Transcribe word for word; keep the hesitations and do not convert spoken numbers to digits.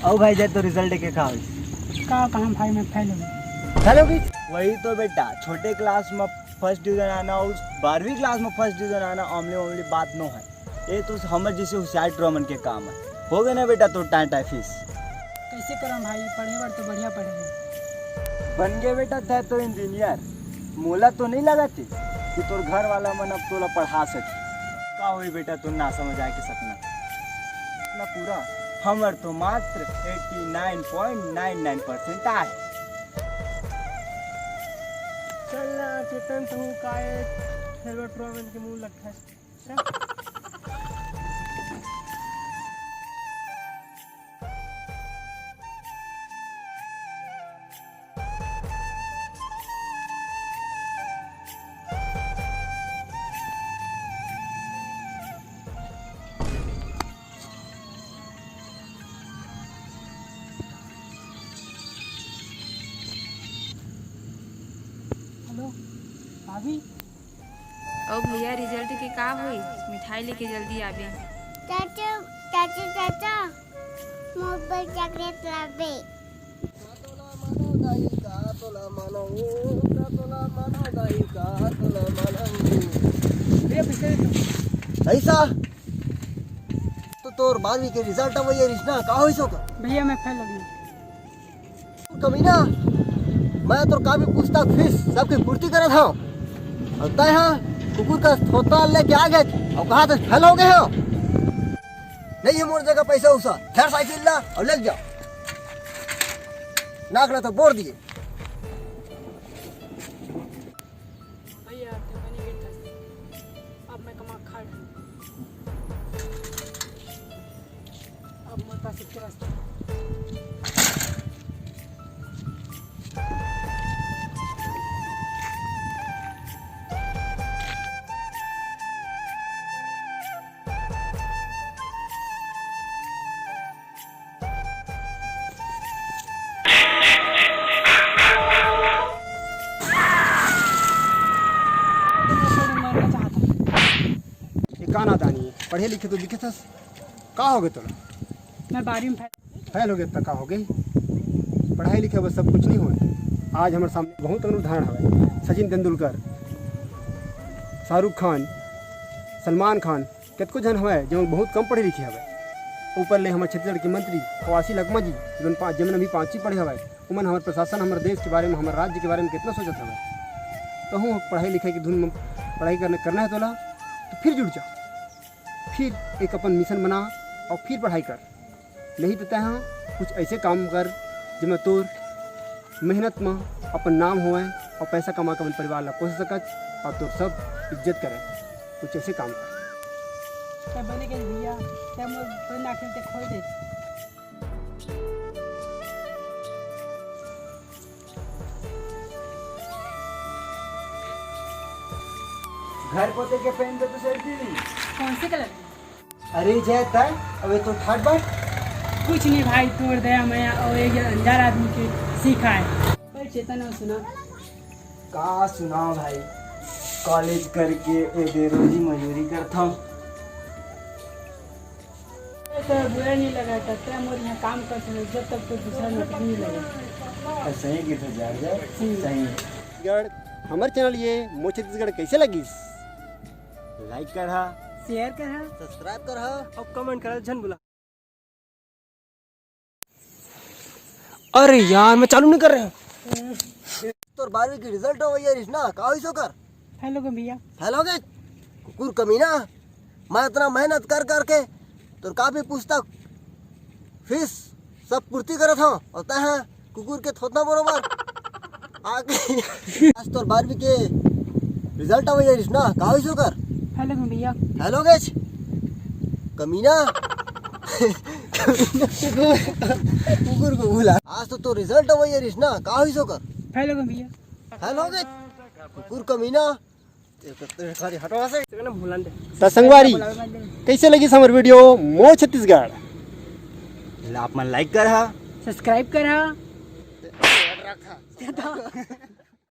अउ भाई, जय तो रिजल्ट के का होइस? का कहाँ भाई, मैं फेल हो गया। फेल हो गई? वही तो बेटा, छोटे क्लास में फर्स्ट डिवीजन आना और बारहवीं क्लास में फर्स्ट डिवीजन आना, आमने आमली बात नो है। ये तो हमर जैसे होशियार टुरा मन के काम है। हो गए ना बेटा, तो टाटा फीस। कैसे करम भाई, पढ़े बर तो बढ़िया पढ़े हैं। बन गए बेटा, तै तो इंजीनियर। मोला तो नहीं लगते कि तोर घर वाला मन अब तोला पढ़ा सके। का होई बेटा, तो ना समझ आए के सपना ना पूरा। हमर तो मात्र eighty nine point nine nine percent आए। चल ना, चेतन, तू काहे फेल टुरा मन के मुंह लगता है? हेलो, भाभी। ओ भैया, रिजल्ट के का होई? मिठाई लेके जल्दी आबे। चाचा, चाचा, चाचा, मोर बर चॉकलेट लाबे। ऐसा तो तोर बारहवीं के रिजल्ट अवइया रिस ना, का होइस ओकर? भैया, मैं फेल हो गया। कमीना, मैं तोर कापी पुस्तक फीस सबके पूर्ति करत हव, अउ तैं हा कुकुर का थोता लेके आ गए अउ कहा तो फेल हो गए हो। नहीं है मोर जगह पैसा उसा, धर साइकिल ला अउ ले जाओ। नाक ला तो बोर दिए। भैया, तू बनी बेटा, अब मैं कमा खा लूँ। अब मोर पास एक रास्ता। ये का नादानी है? पढ़े लिखे तो दिखे थस, का हो गए तोला? मैं बारहवीं में फेल। फेल हो गए त का हो गए? पढ़ाई लिखे बस सब कुछ नहीं होए। आज हमारे सामने बहुत अन उदाहरण हवे, सचिन तेंदुलकर, शाहरुख खान, सलमान खान, कतको झन हवय, जेमन बहुत कम पढ़े लिखे हवय। ऊपर ले हमर छत्तीसगढ़ के मंत्री कवासी लकमा जी, जेमन पा-, जेमन अभी पांचवी पढ़े हवय, उमन हमर प्रशासन, हमर देश के बारे में, हमर राज्य के बारे में कितना सोचत हवय। कहूँ पढ़ाई लिखाई की धुन में पढ़ाई करने, करना है तोला, तो फिर जुड़ जा, फिर एक अपन मिशन बना और फिर पढ़ाई कर। नहीं तो तैं कुछ ऐसे काम कर, जेमा तोर मेहनत म अपन नाम होवय और पैसा कमा के अपन परिवार ला पोस सकत और तोर सब इज्जत करे। कुछ ऐसे काम कर। तब बने के भैया, तब मोर बन आखिर ते खोल दे। घर पोते के पेन दे तो सर जी। कौन से कलर? अरे जय तय, अबे तो ठाट बाट। कुछ नहीं भाई, तोर दया मया और एक जन अनजान आदमी के सीखा है। पर चेतन और सुना। का सुनाओ भाई, कॉलेज करके ए दे रोजी मजूरी करता हूँ। तो बुरा नहीं लगा करते, हम और यहाँ काम कर सकते जब तक तो दूसरा नौकरी नहीं लगा। सही की तो जा सही। छत्तीसगढ़, हमर चैनल ये मो छत्तीसगढ़ कैसे लगिस? लाइक करहा, शेयर करहा, सब्सक्राइब करहा और कमेंट करहा झन भुला। अरे यार, मैं चालू नहीं कर रहा। तोर बारहवीं के रिजल्ट हो गई है रिश्ना, का होइस ओकर? फेल हो गए भैया। फेल हो गए? कुकुर कमीना, मैं इतना मेहनत कर करके तोर कापी पुस्तक फीस सब पूर्ति करत हूँ और तैं कुकुर के थोतना बरोबर। आज तोर बारहवीं के रिजल्ट आवे रिश्ना, का होइस ओकर? फेल हो गए भैया। फेल हो गए? कमीना। कुकुर को बुला। आज तो तोर रिजल्ट आवे रिश्ना, का होइस ओकर? फेल हो गए भैया। फेल हो गए? कुकुर कमीना। तेरे को, तेरे खाली हटवा से, तेरे को ना भूलन दे। त संगवारी, कैसे लगिस हमर वीडियो मो छत्तीसगढ़? आप मन लाइक करहा, सब्सक्राइब करहा।